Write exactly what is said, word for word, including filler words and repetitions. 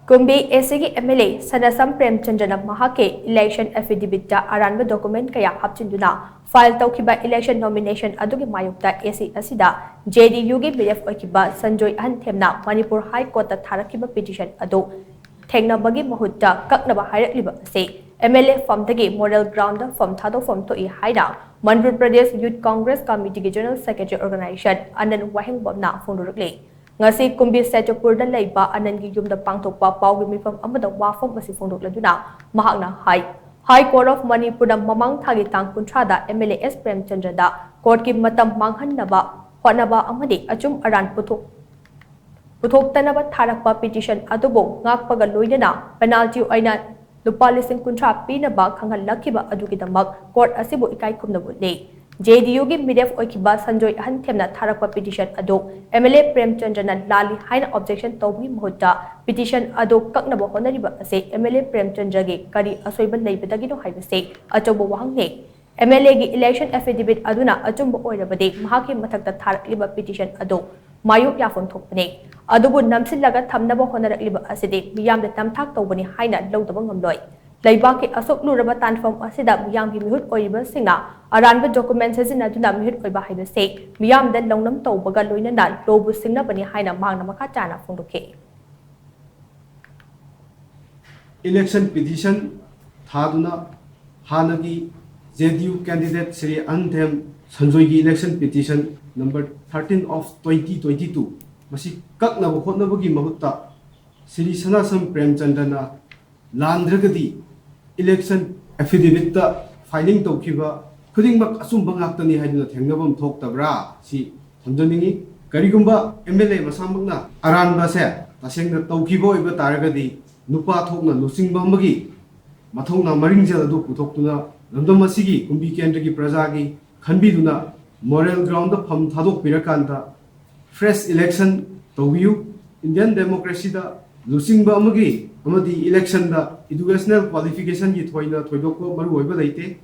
ꯀꯨꯝꯕꯤ ꯑꯦꯁꯤꯒꯤ M L ꯑꯦ ꯁꯅꯥꯁꯝ ꯄ꯭ꯔꯦꯝꯆꯟꯗ꯭ꯔꯅ ꯃꯍꯥꯛꯀꯤ election ꯑꯦꯐꯤꯗꯦꯕꯤꯠꯇ ꯑꯔꯥꯟꯕ document ꯀꯌꯥ ꯍꯥꯞꯆꯤꯟꯗꯨꯅ ꯐꯥꯏꯜ ꯇꯧꯈꯤꯕ ꯏꯂꯦꯛꯁꯟ ꯅꯣꯃꯤꯅꯦꯁꯟ ꯑꯗꯨꯒꯤ ꯃꯥꯌꯣꯛꯇ ꯑꯦꯁꯤ ꯑꯁꯤꯗ ꯖꯦ ꯗꯤ ꯌꯨꯒꯤ ꯃꯤꯔꯦꯞ ꯑꯣꯏꯈꯤꯕ ꯁꯟꯖꯣꯏ ꯑꯍꯟꯊꯦꯝꯅ ꯃꯅꯤꯄꯨꯔ ꯍꯥꯏ ꯀꯣꯔꯠꯇ ꯊꯥꯔꯛꯈꯤꯕ ꯄꯤꯇꯤꯁꯟ ꯑꯗꯨ ꯊꯦꯡꯅꯕꯒꯤ ꯃꯍꯨꯠꯇ ꯀꯛꯅꯕ ꯍꯥꯏꯔꯛꯂꯤꯕ ꯑꯁꯤ ꯑꯦꯝ ꯑꯦꯜ ꯑꯦ ꯐꯝꯗꯒꯤ ꯃꯣꯔꯦꯜ ꯒ꯭ꯔꯥꯎꯟꯗ ꯐꯝ ꯊꯥꯗꯣꯛꯐꯝ ꯊꯣꯛꯏ ꯍꯥꯏꯅ ꯃꯅꯤꯄꯨꯔ ꯄ꯭ꯔꯗꯦꯁ ꯌꯨꯠ ꯀꯣꯡꯒ꯭ꯔꯦꯁ ꯀꯃꯤꯇꯤꯒꯤ ꯖꯦꯅꯔꯦꯜ ꯁꯦꯀ꯭ꯔꯦꯇꯔꯤ ꯑꯣꯔꯒꯅꯥꯏꯖꯦꯁꯟ ꯑꯅꯟ ꯋꯥꯍꯦꯡꯕꯝꯅ ꯐꯣꯡꯗꯣꯔꯛꯂꯤ꯫ ꯉꯁꯤ ꯀꯨꯝꯕꯤ ꯁꯦꯇꯨꯄꯨꯔꯗ ꯂꯩꯕ ꯑꯅꯟꯒꯤ ꯌꯨꯝꯗ ꯄꯥꯡꯊꯣꯛꯄ ꯄꯥꯎꯒꯤ ꯃꯤꯐꯝ ꯑꯃꯗ ꯋꯥꯐꯝ ꯑꯁꯤ ꯐꯣꯡꯗꯣꯛꯂꯗꯨꯅ ꯃꯍꯥꯛꯅ ꯍꯥꯏ, ꯍꯥꯏ ꯀꯣꯔꯠ ꯑꯣꯐ ꯃꯅꯤꯄꯨꯔꯗ ꯃꯃꯥꯡ ꯊꯥꯒꯤ ꯇꯥꯡ ꯀꯨꯟꯊ꯭ꯔꯥꯗ ꯑꯦꯝ ꯑꯦꯜ ꯑꯦ ꯑꯦꯁ ꯄ꯭ꯔꯦꯝꯆꯟꯗ꯭ꯔꯗ ꯀꯣꯔꯠꯀꯤ ꯃꯇꯝ ꯃꯥꯡꯍꯟꯅꯕ ꯍꯣꯠꯅꯕ ꯑꯃꯗꯤ ꯑꯆꯨꯝ ꯑꯔꯥꯟ ꯄꯨꯊꯣꯛ-, ꯄꯨꯊꯣꯛꯇꯅꯕ ꯊꯥꯔꯛꯄ ꯄꯤꯇꯤꯁꯟ ꯑꯗꯨꯕꯨ ꯉꯥꯛꯄꯒ ꯂꯣꯏꯅꯅ ꯄꯦꯅꯥꯜꯇꯤ ꯑꯣꯏꯅ ꯂꯨꯄꯥ ꯂꯤꯁꯤꯡ ꯀꯨꯟꯊ꯭ꯔꯥ ꯄꯤꯅꯕ ꯈꯪꯍꯜꯂꯛꯈꯤꯕ ꯑꯗꯨꯒꯤꯗꯃꯛ ꯀꯣꯔꯠ ꯑꯁꯤꯕꯨ ꯏꯀꯥꯏ ꯈꯨꯝꯅꯕ ꯎꯠꯂꯤ꯫ ꯖꯦ ꯗꯤ ꯌꯨꯒꯤ ꯃꯤꯔꯦꯞ ꯑꯣꯏꯈꯤꯕ ꯁꯟꯖꯣꯏ ꯑꯍꯟꯊꯦꯝꯅ ꯊꯥꯔꯛꯄ ꯄꯤꯇꯤꯁꯟ ꯑꯗꯨ ꯑꯦꯝ ꯑꯦꯜ ꯑꯦ ꯄ꯭ꯔꯦꯝꯆꯟꯗ꯭ꯔꯅ ꯂꯥꯜꯂꯤ ꯍꯥꯏꯅ ꯑꯣꯕꯖꯦꯛꯁꯟ ꯇꯧꯕꯒꯤ ꯃꯍꯨꯠꯇ ꯄꯤꯇꯤꯁꯟ ꯑꯗꯨ ꯀꯛꯅꯕ ꯍꯣꯠꯅꯔꯤꯕ ꯑꯁꯤ ꯑꯦꯝ ꯑꯦꯜ ꯑꯦ ꯄ꯭ꯔꯦꯝꯆꯟꯗ꯭ꯔꯒꯤ ꯀꯔꯤ ꯑꯁꯣꯏꯕ ꯂꯩꯕꯗꯒꯤꯅꯣ ꯍꯥꯏꯕꯁꯤ ꯑꯆꯧꯕ ꯋꯥꯍꯪꯅꯤ꯫ ꯑꯦꯝ ꯑꯦꯜ ꯑꯦꯒꯤ ꯏꯂꯦꯛꯁꯟ ꯑꯦꯐꯤꯗꯦꯕꯤꯠ ꯑꯗꯨꯅ ꯑꯆꯨꯝꯕ ꯑꯣꯏꯔꯕꯗꯤ ꯃꯍꯥꯛꯀꯤ ꯃꯊꯛꯇ ꯊꯥꯔꯛꯂꯤꯕ ꯄꯤꯇꯤꯁꯟ ꯑꯗꯨ ꯃꯥꯌꯣꯛ ꯌꯥꯐꯝ ꯊꯣꯛꯄꯅꯤ꯫ ꯑꯗꯨꯕꯨ ꯅꯝꯁꯤꯜꯂꯒ ꯊꯝꯅꯕ ꯍꯣꯠꯅꯔꯛꯂꯤꯕ ꯑꯁꯤꯗꯤ ꯃꯤꯌꯥꯝꯗ ꯅꯝꯊꯥꯛ ꯇꯧꯕꯅꯤ ꯍꯥꯏꯅ ꯂꯧꯗꯕ ꯉꯝꯂꯣꯏ꯫ ꯂꯩꯕꯥꯛꯀꯤ ꯑꯁꯨꯛ ꯂꯨꯔꯕ ꯇꯥꯟꯐꯝ ꯑꯁꯤꯗ ꯃꯤꯌꯥꯝꯒꯤ ꯃꯤꯍꯨꯠ ꯑꯣꯏꯔꯤꯕꯁꯤꯡꯅ ꯑꯔꯥꯟꯕ ꯗꯣꯀꯨꯃꯦꯟ ꯁꯤꯖꯤꯟꯅꯗꯨꯅ ꯃꯤꯍꯨꯠ ꯑꯣꯏꯕ ꯍꯥꯏꯕꯁꯤ ꯃꯤꯌꯥꯝꯗ ꯂꯧꯅꯝ ꯇꯧꯕꯒ ꯂꯣꯏꯅꯅ ꯂꯣꯕꯨ ꯁꯤꯡꯅꯕꯅꯤ ꯍꯥꯏꯅ ꯃꯍꯥꯛꯅ ꯃꯈꯥ ꯇꯥꯅ ꯐꯣꯡꯗꯣꯛꯈꯤ꯫ ꯏꯂꯦꯛꯁꯟ ꯄꯤꯇꯤꯁꯟ ꯊꯥꯗꯨꯅ ꯍꯥꯟꯅꯒꯤ J D U candidate Shri Ahanthem ꯁꯟꯖꯣꯏꯒꯤ election petition number thirteen of twenty twenty two ꯃꯁꯤ ꯀꯛꯅꯕ ꯍꯣꯠꯅꯕꯒꯤ ꯃꯍꯨꯠꯇ ꯁ꯭ꯔꯤ ꯁꯅꯥꯁꯝ ꯄ꯭ꯔꯦꯝꯆꯟꯗ꯭ꯔꯅ ꯂꯥꯟꯗ꯭ꯔꯒꯗꯤ ꯏꯂꯦꯛꯁꯟ ꯑꯦꯐꯤꯗꯦꯕꯤꯠꯇ ꯐꯥꯏꯂꯤꯡ ꯇꯧꯈꯤꯕ ꯈꯨꯗꯤꯡꯃꯛ ꯑꯆꯨꯝꯕ ꯉꯥꯛꯇꯅꯤ ꯍꯥꯏꯗꯨꯅ ꯊꯦꯡꯅꯐꯝ ꯊꯣꯛꯇꯕ꯭ꯔꯥ? ꯁꯤ ꯊꯝꯖꯅꯤꯡꯏ꯫ ꯀꯔꯤꯒꯨꯝꯕ ꯑꯦꯝ ꯑꯦꯜ ꯑꯦ ꯃꯁꯥꯃꯛꯅ ꯑꯔꯥꯟꯕꯁꯦ ꯇꯁꯦꯡꯅ ꯇꯧꯈꯤꯕ ꯑꯣꯏꯕ ꯇꯥꯔꯒꯗꯤ ꯅꯨꯄꯥ ꯊꯣꯛꯅ ꯂꯨꯆꯤꯡꯕ ꯑꯃꯒꯤ ꯃꯊꯧꯅꯥ ꯃꯔꯤꯡꯖꯦꯜ ꯑꯗꯨ ꯄꯨꯊꯣꯛꯇꯨꯅ ꯂꯝꯗꯝ ꯑꯁꯤꯒꯤ ꯀꯨꯝꯕꯤ ꯀꯦꯟꯗ꯭ꯔꯒꯤ ꯄ꯭ꯔꯖꯥꯒꯤ ꯈꯟꯕꯤꯗꯨꯅ ꯃꯣꯔꯦꯜ ꯒ꯭ꯔꯥꯎꯟꯗ ꯐꯝ ꯊꯥꯗꯣꯛꯄꯤꯔꯀꯥꯟꯗ ꯐ꯭ꯔꯦꯁ ꯏꯂꯦꯛꯁꯟ ꯇꯧꯕꯤꯌꯨ꯫ ꯏꯟꯗꯤꯌꯟ ꯗꯦꯃꯣꯀ꯭ꯔꯦꯁꯤꯗ ꯂꯨꯆꯤꯡꯕ ꯑꯃꯒꯤ ꯑꯃꯗꯤ ꯏꯂꯦꯛꯁꯟꯗ ꯏꯗꯨꯀꯦꯁꯅꯦꯜ ꯀ꯭ꯋꯥꯂꯤꯐꯤꯀꯦꯁꯟꯒꯤ ꯊꯣꯏꯅ ꯊꯣꯏꯗꯣꯛꯄ ꯃꯔꯨꯑꯣꯏꯕ ꯂꯩꯇꯦ꯫